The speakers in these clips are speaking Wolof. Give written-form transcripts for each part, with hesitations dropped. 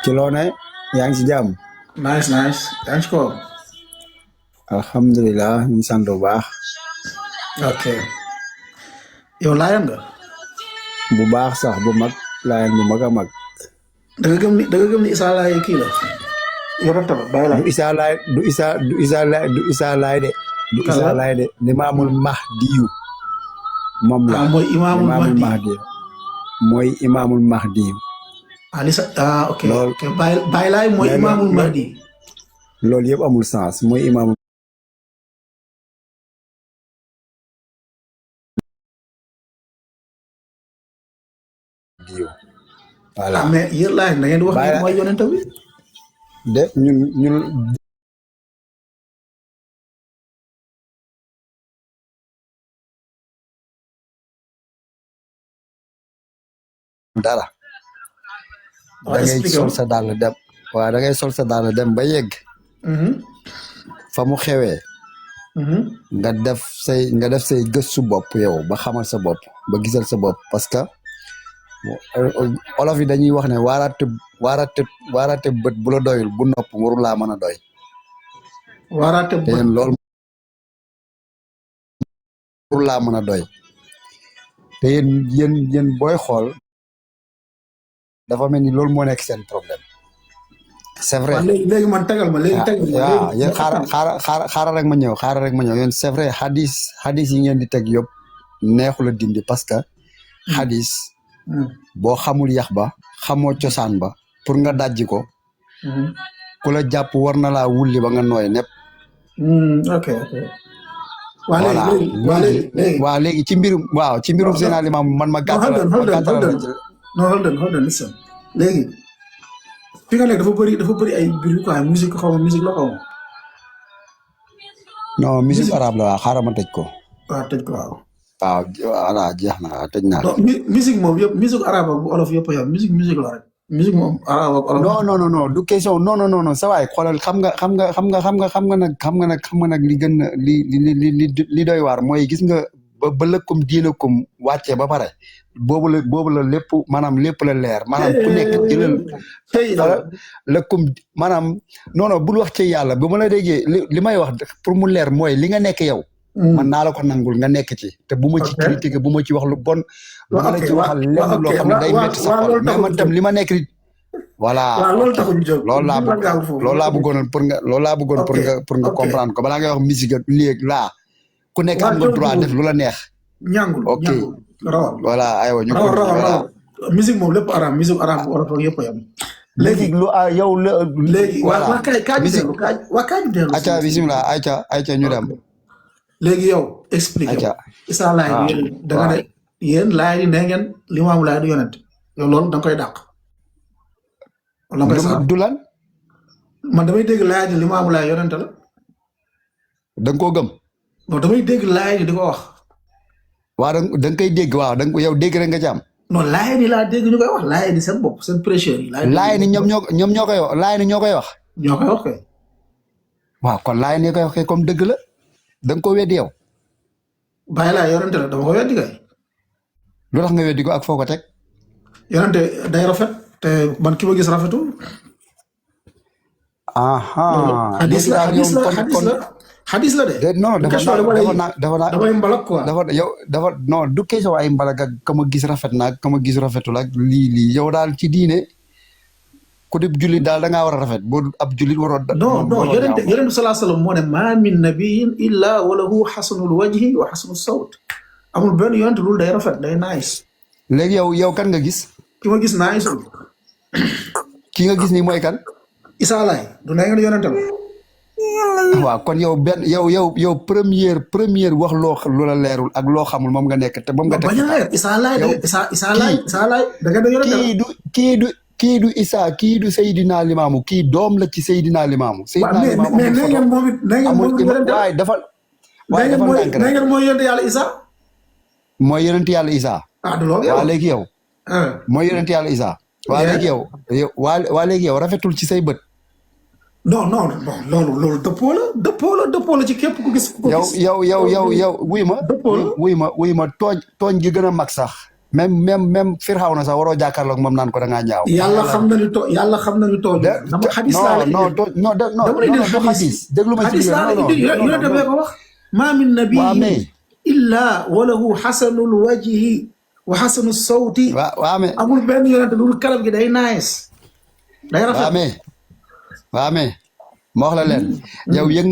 ci loo ne yaa ngi ci jàmm. Nice, nice. Thanks, ko. alhamdulilah ñu ngi sant bu baax. Ok. Yow laayan nga. bu baax sax bu mag laayeen bu mag a mag. Da nga gëm ni Issa Laye kii la. Yonent la bàyyi du laay. Issa Laay du Issa du Issa Laay du Issa Laay de. du Kan Issa la. Laay de Limaamul Mahdiyu moom la. Ah, mooy Imaamul Limaamul Mahdi. Mahdi mooy Imaamul Mahdiyu. Ok. lool Ok. Bàyyi laay mooy mais Imaamul Mahdi. loolu yëpp amul sens mooy Imaamul Mahdiyu voilà. Ah, mais yéen laayan da ngeen di wax ni bàyyi mooy yonent bi. de ñun dara. Waaw da ngay expliqué sol wu. sa dàll dem. waaw da ngay sol sa dàll dem ba yegg fa mu xewee. nga def say gëstu bopp yow ba xamal sa bopp ba gisal sa bopp parce que olof yi dañuy wax ne waaraate bët bu la doyul bu nopp warul laa mën a doy Waaraate te bët. yéen loolu warul laa mën a doy te yéen booy xool dafa mel ni loolu moo nekk seen problème c'est vrai. Waaw léegi man tegal ma léegi tegal ma waaw léegi yéen mais attends. xaaral rek ma ñëw yéen c'est vrai xadis yi ngeen di teg yëpp neexul a dindi parce que xadis Hmm, boo xamul yax ba xamoo cosaan ba pour nga dajji ko hmm, ku la jàpp war na laa wulli ba nga nooy nepp. ok, ok. Waa voilà léegi. waaw léegi ci mbirum Non, seen non. aliment man ma No, gàttal hold on. la ci. No, hold on, listen. Léegi fi nga nekk dafa bëri ay bruit quoi, musique xaw ma musique la xaw ma. non musique Musique. arabe la waaw xaaral ma tëj ko. Waaw tëj ko waaw. waaw voilà jeex na waaw tëj naa ko. Non, musique moom yëpp musique arabe ak bu olof yëpp a yam musique la rek. Musique moom arabe ak olof. non du question non sa waay xoolal xam nga nag li gën a li doy waar mooy gis nga ba lëkkum diinakum wàccee ba pare boobu la lépp maanaam lépp la leer maanaam ku nekk jëlal Tey la. lëkkum maanaam non bul wax ci yàlla bu ma la déggee li may wax pour mu leer mooy li nga nekk yow man naa la ko nangul nga nekk ci te bu ma ci Ok. critiquer bu ma ci wax lu bon bu ma la ok ci waxal lenn ok loo xam ne day métti sa xol loolu mais man taxul tam jóg. li ma nekk voilà Waaw loolu taxul jóg. loolu laa Ñu bëgg gaaw foofu. loolu laa bëggoon Ok, pour nga ok. comprendre ko balaa ngay wax musique ak lii ak laa ku nekk am nga droit def lu la neex ñàngul ok rawal. voilà aywa ñu rawal continue voilà musique moom lépp arabe musique arabe bu olof ak yëpp a yam. léegi musique lu yow la léegi voilà waa kaay musique ñu dellu acca bismillah ayca ñu dem léegi yow expliqué acca Issa Laye waaw yéen da nga ne yéen laay di ne ngeen Limaamu Laay du yonent yow loolu da nga koy dàq wala nga koy saxal du lan man damay dégg laay di Limaamu Laay yonent la da nga koo gëm non damay dégg laay di ko wax waaw da nga koy dégg waaw da nga yow dégg rek nga ci am non laay di laa dégg ñu koy wax laay di seen bopp seen prêcheurs yi laay ni ñoom ñoo koy wax laay ni ñoo koy wax ñoo koy wax kay waaw kon laay ni koy wax kay comme dëgg la da nga ko weddi yow bàyyi laay yonent la dama ko weddi kay lu tax nga weddi ko ak foo ko teg yonent day rafet te man ki ma gis rafetul aha xadis léegi la daal yow xadis la de non question dafa damay mbalak quoi dafa non du question ay mbalag ak ka ma gis rafet na ak ka ma gis rafetul ak lii yow daal ci diine ku di jullit daal da ngaa war a rafet boo ab jullit waroo non yonent salaa sallam moo ne maa min nabiyin illa wa lahu xasanul wajhi wa xasanul sawt amul benn yonent loolu day rafet day nice léegi yow kan nga gis ki ma gis nice ki nga gis ni mooy kan Issa Laye du ne ngeen yonentam waaw kon yow première wax loola leerul ak loo xamul moom nga nekk te moom nga teg bañ a leer Issa Laye da nga yonentam kii du Issa kii du Seydina Limaamu kii doom la ci Seydina Limaamu Seydina Limaamu mais ne ngeen moom it waaye dafa ndànk ne rek ngeen mooy yonent yàlla Issa mooy yonent yàlla Issa du loolu waa léegi yow mooy yonent yàlla Issa waa léegi yow waa léegi yow rafetul ci say bët non loolu dëppoo la ci képp ku gis yow wuy ma tooñ gi gën a mag sax même Firawna sax waroo jàkkaarloog moom naan ko da ngaa ñaaw. yàlla xam na ni yàlla xam na ni tooñ. dama xadis laa la dama indil xadis. déglu ma ci xadis laa la indil yonent bee ko wax. maa min nabiyin illa walahu xasanul wajhi wa xasanu sawti. waaw mais amul benn yonent lu kanam gi day nice. day rafet waaw mais ma wax la leen. yow yëg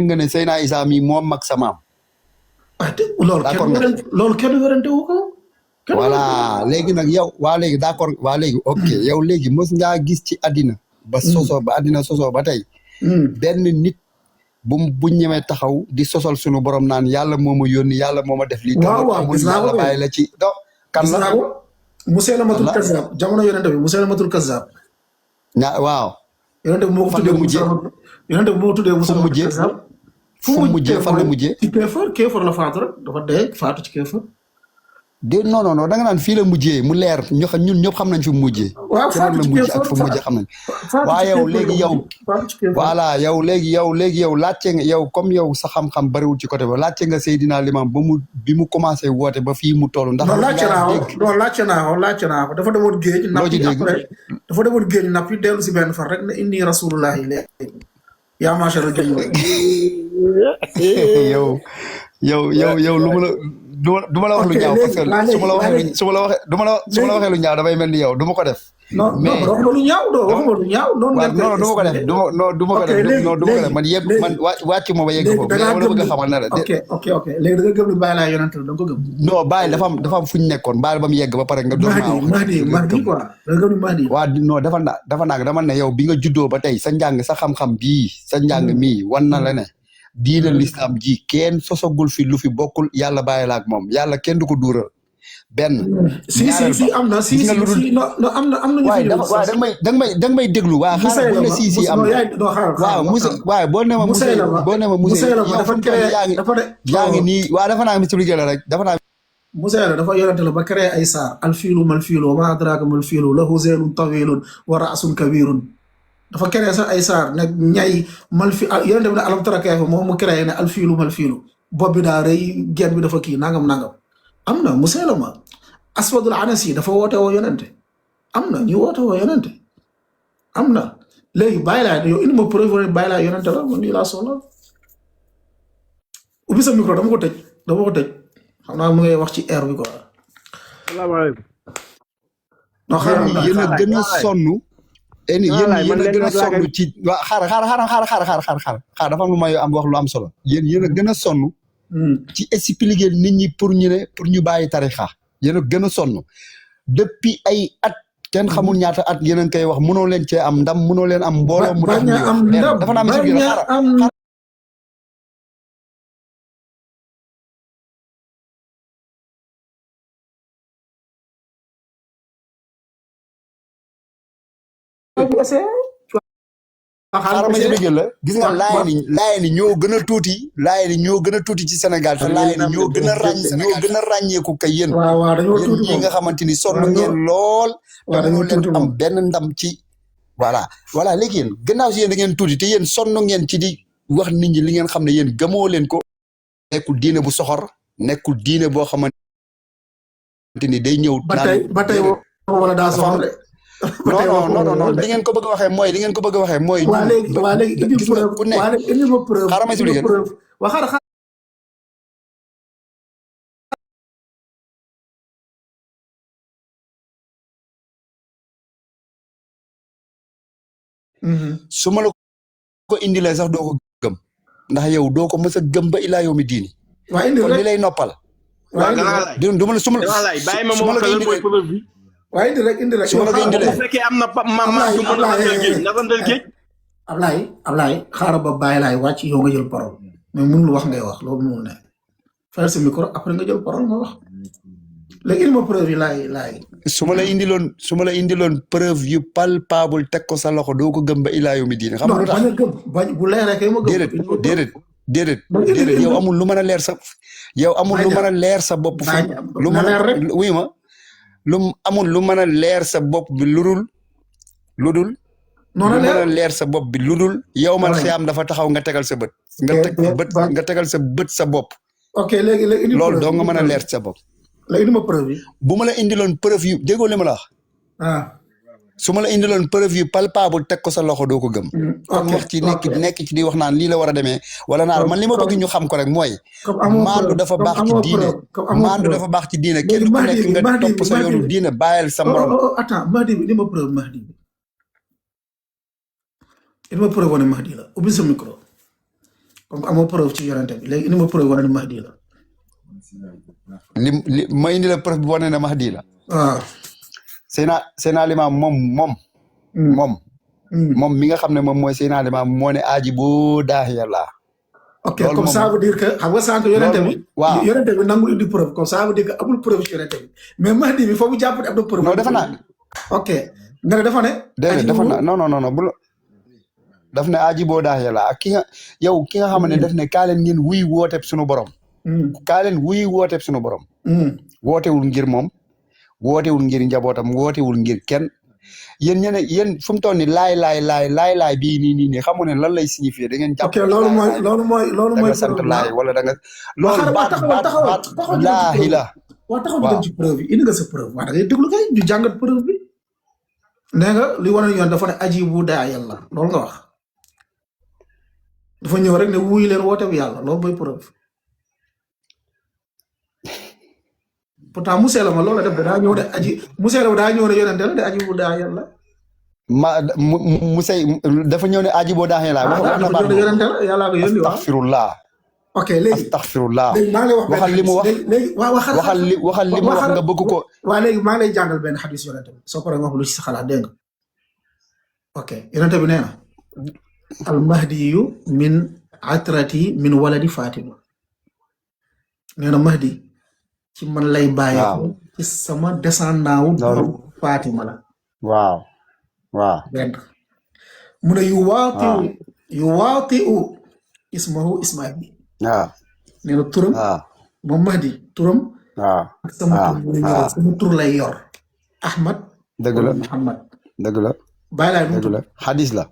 nga ne Seydina Isa mi moom mag sa maam. loolu kenn werante wu ko. voilà léegi nag yow léegi d'accord léegi ok yow léegi mos ngaa gis ci àddina ba sosoo ba àddina sosoo ba tey benn nit bu ñemee taxaw di sosal sunu borom naan yàlla moo ma yónni yàlla moo ma def lii waaw amul yàlla bàyyi la ci do kan la Musaylamatul Kazzab jamono yonente bi Musaylamatul Kazzab waaw yonente bi moo ko tuddee yonente bi moo tuddee Musaylamatul Kazzab fu mu mujjee fan la mujjee ci kéefar la faatu rek dafa dee faatu ci kéefar non da nga naan fii la mujjee mu leer ñun ñëpp xam nañ fi mu mujjee waaw faatu ci kéefar ak fu mu mujjee xam nañ waaw yow léegi yow voilà yow léegi yow laajte nga yow comme yow sa xam-xam bariwul ci côté ba laajte nga Seydina Limam bi mu commencé woote ba fii mu toll ndax laajte naa ko dafa demoon géej dafa demoon géej nappi dellu si benn far rek ne inni rasulullahi léegi yaa macha allah yow lu ma la du ma la wax lu ñaaw parce que su ma la waxee lu ñaaw damay mel ni yow du ma ko def. mais non waxuma lu ñaaw doo waxuma lu ñaaw. non du ma ko def du ma ko def man yegg man wàcc ma ba yegg foofu mais dama la bëgg a xamal ne la. ok léegi da nga gëm ni Baye laa yonent la da nga ko gëm. non Baye dafa am fu ñu nekkoon Baye ba mu yegg ba pare nga. doon naa wax Mahdi quoi da nga gëm ni Mahdi. waaw non dafa naag dama ne yow bi nga juddoo ba tey sa njàng sa xam-xam bii sa njàng mii wan na la ne. diina l'islam ji kenn sosagul fi lu fi bokkul yàlla bàyyi la ak moom yàlla kenn du ko duural benn. si am na si am na ñu fi ñëw waaw da nga may déglu waa xaaral bu ne si am na waaw Moussa waaye boo ne ma Moussa yaa ngi nii waaw dafa naa mi expliqué la rek dafa naa Moussa dafa yorante la ba créé ay saar alfiilu mal fiilu wa maa adraaka mal fiilu lahu zeelun tawilun wa ra'sun kabirun dafa créé sax ay saar nag ñay mal fi yonente bi ne alam tara kayfa moom mu créé ne alfiilu mal fiilu bopp bi daa rëy genn bi dafa kii nangam am na Musaylama Aswadul Anasi dafa woote woo yonente am na ñu woote woo yonente am na léegi bàyyi laa yow indi ma preuve bàyyi laa yonente la man nii laa soxla ubbi sa micro dama ko tëj xam naa mu ngay wax ci air bi quoi. salaamaaleykum. non xaaral yéen a gën a sonn. yéen a gën a sonn ci waa xaar dafa am lu may am wax lu am solo yéen a gën a sonn ci expliquer nit ñi pour ñu bàyyi tarixa yéen a gën a sonn depuis ay at kenn xamul ñaata at yéen a ngi koy wax mënoo leen cee am ndam mënoo leen am mbooloo mu tax dafa naa misi bi xaar xaaral ma expliqué la gis nga laayeen yi ñoo gën a tuuti laayeen yi ñoo gën a tuuti ci Sénégal te laayeen yi ñoo gën a ràññeeku kay yéen yéen ñi nga xamante ni sonn ngeen lool te mënoo leen am benn ndam ci voilà léegi yéen gannaaw si yéen da ngeen tuuti te yéen sonn ngeen ci di wax nit ñi li ngeen xam ne yéen gëmoo leen ko nekkul diine bu soxor nekkul diine boo xamante ni day ñëw ba tey wala daa soxor non di ngeen ko bëgg a waxee mooy di ngeen ko bëgg a waxee mooy. waa léegi indi preuve ku nekk indi ma preuve xaaral ma expliqué waa xaaral su ma la ko indilee sax doo ko gëm ndax yow doo ko mës a gëm ba ilaa yow mi diini. waa indi kon li lay noppal. waa du ma la su ma la ko indilee waaye indi rek su ma la ko indilee bu fekkee am na maam du mën a andal géej nga andal géej. Ablaye xaaral ba bàyyi laay wàcc yow nga jël parole mais mënul wax ngay wax loolu mënul ne faire sa micro après nga jël parole nga wax léegi indi ma preuve yi laay. su ma la indiloon preuve yu palpable teg ko sa loxo doo ko gëm ba ilaa yow mi diine. xam nga lu tax bañ a gëm bu leeree kay ma gëm. déedéet yow amul lu mën a leer sa yow amul lu mën a leer sa bopp. lu mën a wuy ma. lu amul lu mën a leer sa bopp bi ludul lu mën a leer sa bopp bi ludul yow mal xiyaam dafa taxaw nga tegal sa bët nga tegal sa bët sa bopp ok léegi loolu doo nga mën a leer sa bopp léegi indi ma preuve yi. bu ma la indiloon preuve yu déggoo li ma la wax. su ma la indiloon preuve yu palpable teg ko sa loxo doo ko gëm. kon wax ci nekk ci di wax naan lii la war a demee wala naan man li ma bëgg ñu xam ko rek mooy. maandu dafa baax ci diine maandu dafa baax ci diine kenn ku nekk nga topp sa yoonu diine bàyyil sa morom. attends Mahdi bi indi ma preuve Mahdi bi indi ma preuve wane Mahdi la ubbi sa micro comme amoo preuve ci yorante bi léegi indi ma preuve wane Mahdi la. li ma indi la preuve bi wane ne Mahdi la. waaw. Seydina Limaam moom mi nga xam ne moom mooy Seydina Limaam moo ne aaji boo daax yàlla. ok comme ça veut dire que xam nga sànq yorante bi. waaw yorante bi nangu indi preuve comme ça veut dire que amul preuve ci yorante bi mais Mahdi bi foofu jàpp ne am na preuve. non defe naa. ok nga ne dafa ne. déedéet dafa na non bu daf ne aaji boo daax yàlla ak ki nga xam ne daf ne kaa leen ngeen wuy wooteeb suñu borom. kaa leen wuy wooteeb suñu borom. wootewul ngir moom. wootewul ngir njabootam wootewul ngir kenn yéen fu mu toll nii laay bii nii xamu ne lan lay signifié da ngeen. jàpp ok loolu mooy sant laay wala da nga. loolu baat laahi la. waaw taxaw ñu dem ci preuve yi indi nga sa preuve waaw da ngay déglu kay ñu jàngat preuve bi. nee nga li wane yoon dafa ne ajibu daa yàlla loolu nga wax dafa ñëw rek ne wuyu leen woote bi yàlla loolu mooy preuve. pourtant Moussa la ma loolu la def daa ñëw de Moussa la daa ñëw ne yonente la de aji bu daa yàlla. Moussa dafa ñëw ne aji boo daa yàlla. wax na baax na yonente la yàlla ko yónni waaw astaghfirullah. ok léegi astaghfirullah. léegi maa ngi lay wax waxal li mu wax léegi waaw waxal li mu wax nga bëgg ko. waaw léegi maa ngi lay jàngal benn xadis yonente bi soo paree wax lu ci sa xalaat dégg nga ok yonente bi nee na al mahdiyu min atrati min waladi Fatima nee na Mahdi ci man lay bàyyeeko ci sama descendant wu Fatima la waaw benn mu ne yu waati u ismahu Ismaïl bi waaw nee na turam moom Mahdi turam ak sama tur lay yor Ahmad dëgg la Muhammad dëgg la bàyyi laay dëgg la xadis la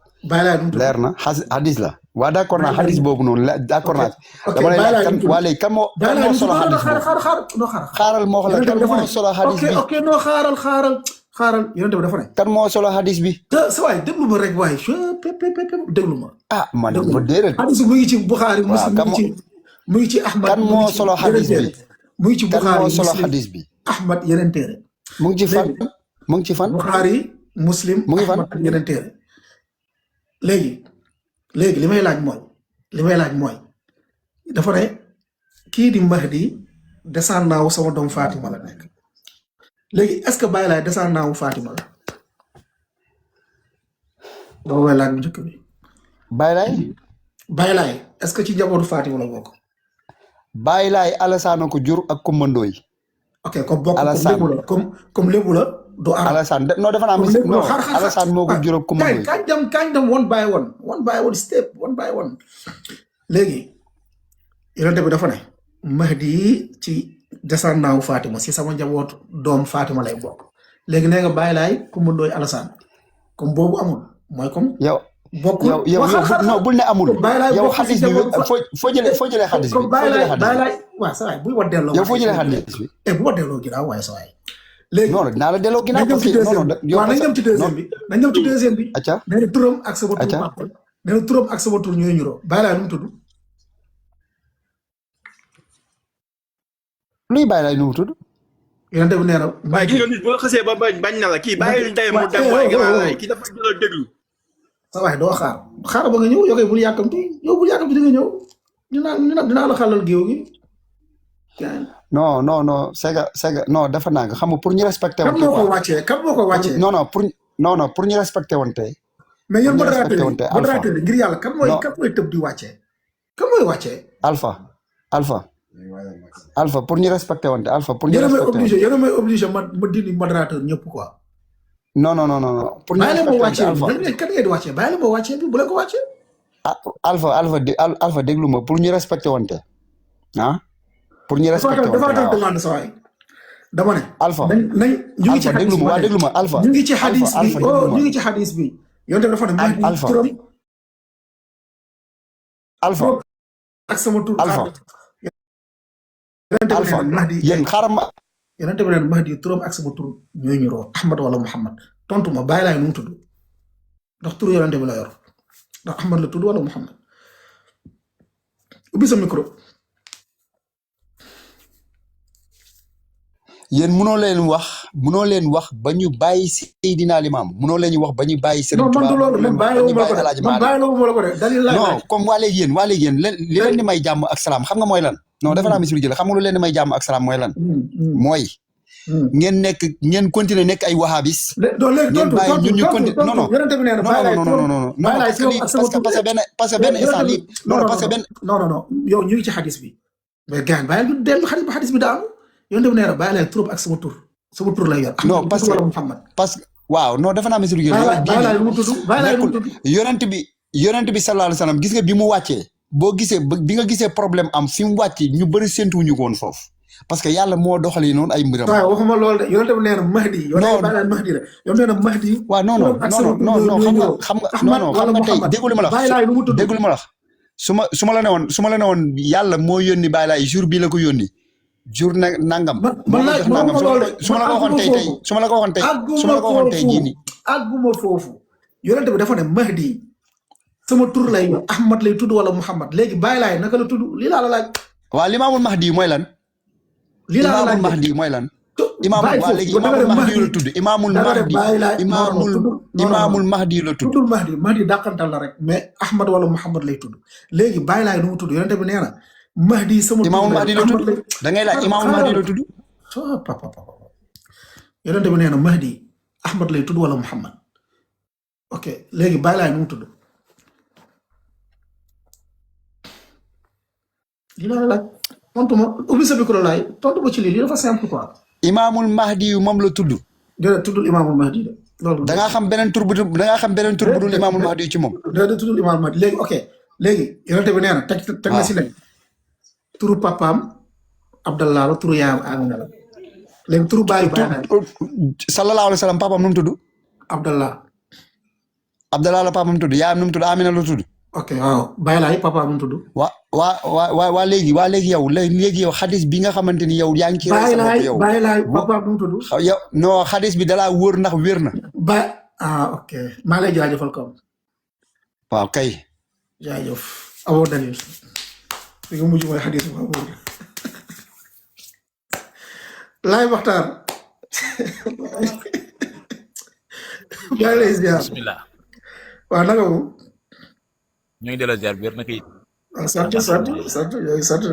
leer na xadis la waa d'accord naa xadis boobu noonu d'accord naa dama lay laaj waa léegi kan moo solo xadis boobu xaaral moo xam la kan moo solo xadis bi ok non xaaral yonent bi dafa ne kan moo solo xadis bi sa waay déglu ma rek waaye déglu ma man ba déedéet xadis mu ngi ci Bukhari Muslim mu ngi ci Ahmad kan moo solo xadis bi mu ngi ci Bukhari kan moo solo xadis bi Ahmad yeneen téere mu ngi ci fan Bukhari Muslim mu ngi fan ak yeneen téere léegi li may laaj mooy dafa ne kii di Mahdi descendant wu sama doom Fatima la nekk léegi est-ce que Baye Laye descendant wu Fatima la boobu may laaj bu njëkk bi. Baye Laye est-ce que ci njabootu Fatima la bokk. Baye Laye Alassane ko jur ak Kumba Ndoy. ok comme bokk comme lébu la du arab Alassane non dafa naa non Alassane moo ko jur ak Kumba Ndoy. kañ dem one by one step one by one léegi yonent bi dafa ne Mahdi ci descendant wu Fatima si sama njabootu doom Fatima lay bokk léegi nee nga Baye Laye Kumba Ndoy Alassane comme boobu amul mooy comme. yow non bul ne amul. yow xadis bi foo jëlee xadis bi. Baye Laye waaw sa waay buy wa delloo. yow foo jëlee xadis bi. bu wa delloo ginnaaw waaye sa waay. léegi non dinaa la delloo ginnaaw parce que non waaw nañ dem ci deuxième bi nañ dem ci deuxième bi. acca nee na turam ak sama tur papa nee na turam ak sama tur ñooy ñuroo Baye Laye nu mu tudd. luy Baye Laye nu mu tudd. yonent bi nee na. waaye kii nga nit boo xasee ba bañ na la kii bàyyi ndey mu dem waaye nga kii dafa jël déglu. sa waay doo xaar ba nga ñëw yow kay bul yàkkamti di nga ñëw dinaa la xalal géew gi. non c'est que non dafa naa nga xam nga pour ñu respecter. kan moo ko wàccee. non pour ñu respecter woon tey. mais yéen modérateur ngir yàlla kan mooy tëb di wàccee. kan mooy wàccee. Alpha pour ñu respecter woon tey Alpha pour ñu respecter woon. yéen a may obligé ma dindi modérateur ñëpp quoi. non pour ñu respecter Alpha kan ngeen di wàccee bàyyi la moo wàccee bi bu leen ko wàccee. Alpha déglu ma pour ñu respecter woon tey pour ñu respecter woon dafa demande sa waay dama ne. Alpha ñu ngi ci xadis bi déglu ma Alpha. ñu ngi ci xadis bi ñu ngi ci xadis bi. yow dafa ne Alpha turam. Alpha ak sama tur. Alpha yéen xaaral ma yonente bi neen Mahdi turam ak sama tur ñooy ñu roo Ahmad wala Muhammad tontu ma bàyyi laay nu mu tudd ndax tur yonente bi la yor ndax Ahmad la tudd wala Muhammad ubbi sa micro. yéen mënoo leen wax ba ñu bàyyi Seydina Limaamu mënoo leen wax ba ñu bàyyi Serigne Touba. non man du loolu man bàyyi la ko de dalil laay non comme waa léegi yéen li leen di may jàmm ak salaam xam nga mooy lan. non dafa naa misiri jël xam nga lu leen di may jàmm ak salaam mooy lan. mooy. ngeen continuer nekk ay wahabis. ngeen bàyyi ñun ñu continuer non parce que benn instant lii. non yow ñu ngi ci xadis bi. mais gars bàyyi ñu dellu xadis bi daanu. yonent bi nee na bàyyi laay turam ak sama tur lay yor. non parce que waaw non dafa naa misiri jël. bàyyi laay lu mu tudd yonent bi sallallahu alayhi wa sallam gis nga bi mu wàccee. boo gisee bi nga gisee problème am fi mu wàcc ñu bëri séntuwuñu ko woon foofu parce que yàlla moo doxalee noonu ay mbiram. waaw waxuma loolu de yonent bi nee na Mahdi. non Mahdi la yow nee na Mahdi. waaw non xam nga tey déggu li ma la wax déggu li ma la wax su ma la ne woon yàlla moo yónni Baay Laay jour bii la ko yónni jour nangam. su ma la ko waxoon tey jii nii. àgguma foofu yonent bi dafa ne Mahdi. sama tur lay Ahmad lay tudd wala Muhammad léegi Baay Laay naka la tudd lii laa la laaj. waaw Limaamul Mahdi mooy lan. lii laa la laaj Imaamul Mahdi mooy lan. Imaamul Mahdi la tudd Imaamul Mahdi la tudd. tuddul Mahdi dàqantal la rek mais Ahmad wala Muhammad lay tudd léegi Baay Laay nu mu tudd yonent bi nee na Mahdi sama tur Imaamul Mahdi la tudd da ngay laaj Imaamul Mahdi la tudd. yonent bi nee na Mahdi Ahmad lay tudd wala Muhammad ok léegi Baay Laay nu mu tudd. lii la laaj tontu ma ubbi sa micro laay tontu ma ci lii dafa simple quoi. Imaamul Mahdi yu moom la tudd. déedéet tuddul Imaamul Mahdi de loolu. da ngaa xam beneen tur bu dul Imaamul Mahdi yu ci moom. déedéet tuddul Imaamul Mahdi léegi ok léegi yonente bi nee na teg na si ne. turu papaam Abdallah la turu yaayam Amina la léegi turu baayu baay sallallahu alayhi wa sallam papaam nu mu tudd. Abdallah la papaam tudd yaayam nu mu tudd Amina la tudd. ok waaw Baay Laay papa mu tudd. waa léegi yow xadis bi nga xamante ni yow yaa ngi ci. Baay Laay papa mu tudd. yow non xadis bi dalaa wóor ndax wér na. ok maa lay jaajëfal kaw. waaw kay. jaajëf amoo dalil fi nga mujj mooy xadis bu wóor laay waxtaan. yaa ngi lay ziar. bismillah. waaw naka moom. ñu ngi delloo ziar bi wér na kay. sant yooyu sant de.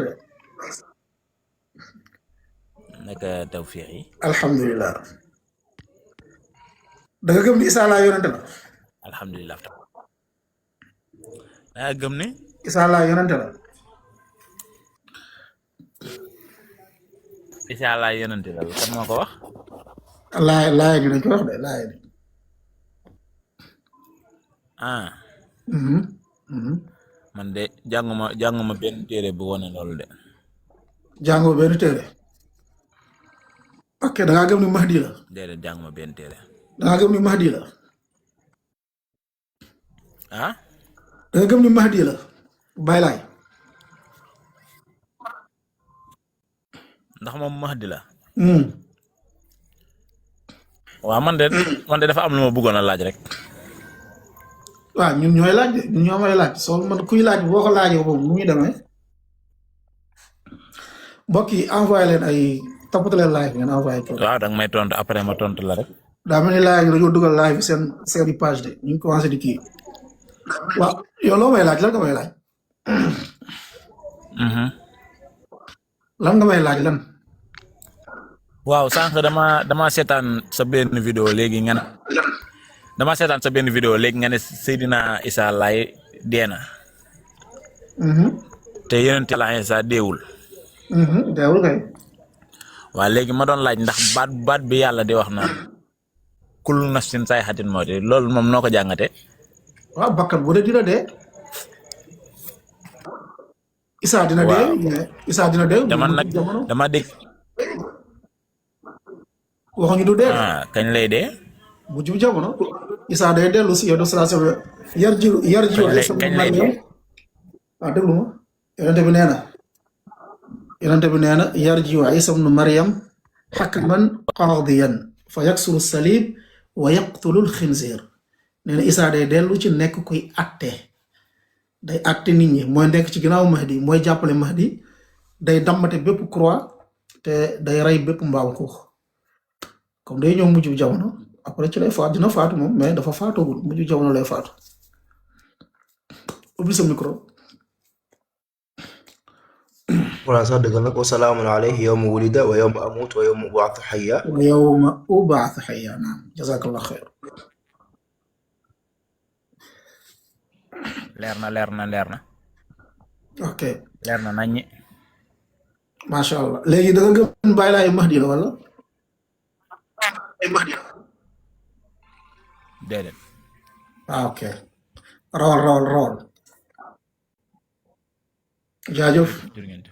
naka tawfiix yi. alhamdulilah. da nga gëm ni Isa laa yonente la. alhamdulilah. da nga gëm ne. Isa laa yonente la. Isa laa yonente la kan moo ko wax. laay ñu dañ ko wax de laay ni. man de jànguma benn téere bu wone loolu de. jàngoo benn téere. ok da ngaa gëm ni Mahdi la. déedéet jànguma benn téere. da ngaa gëm ni Mahdi la. da nga gëm ni Mahdi la. Baay Laay. ndax moom Mahdi la. waaw man de dafa am lu ma bëggoon a laaj rek. waaw ñun ñooy laaj de ñun ñoo may laaj soo man kuy laaj boo ko laajee boobu mu ngi demee mbokk yi envoyé leen ay toppatoo leen live ngeen envoyé ko. waaw da nga may tontu après ma tontu la rek. daa mel ni live dañoo dugal live seen page de ñu ngi commencé di kii waaw yow loo may laaj lan nga may laaj. lan nga may laaj lan. waaw sànq dama seetaan sa benn vidéo léegi nga ne. dama seetaan sa benn vidéo léegi nga ne Seydina Isa Laay dee na. te yonent Yàlla Isa deewul. deewul kay. waaw léegi ma doon laaj ndax baat bi yàlla di wax naan kullu nafsin zaa'iqatul mawt loolu moom noo ko jàngate. waaw bakkan bu dee dina dee. Isa dina dee. Isa dina dee. dama nag dama dégg. waxuñu du dee. kañ lay dee. bu jub jamono Isa day dellu si yow de sala sama yarji kañ lay dee. waaw déglu ma yonente bi nee na yarji wa Isa ibnu Maryam حكما قاضيا فيكسر الصليب ويقتل الخنزير nee na Isa day dellu ci nekk koy atte day atte nit ñi mooy nekk ci ginnaaw Mahdi mooy jàppale Mahdi day dammate bépp croix te day rey bépp mbaam xuux comme day ñëw mujj jamono après ci lay faatu dina faatu moom mais dafa faatoogul mujj jamono lay faatu ubbi sa micro ولا صدق لك وسلام عليه يوم ولد ويوم أموت ويوم أبعث حيا ويوم أبعث حيا نعم جزاك الله خير leer na ok leer na naññi macha allah léegi da nga gëm bàyyi laay Mahdi la wala déedéet ok rawal jaajëf jërëngeen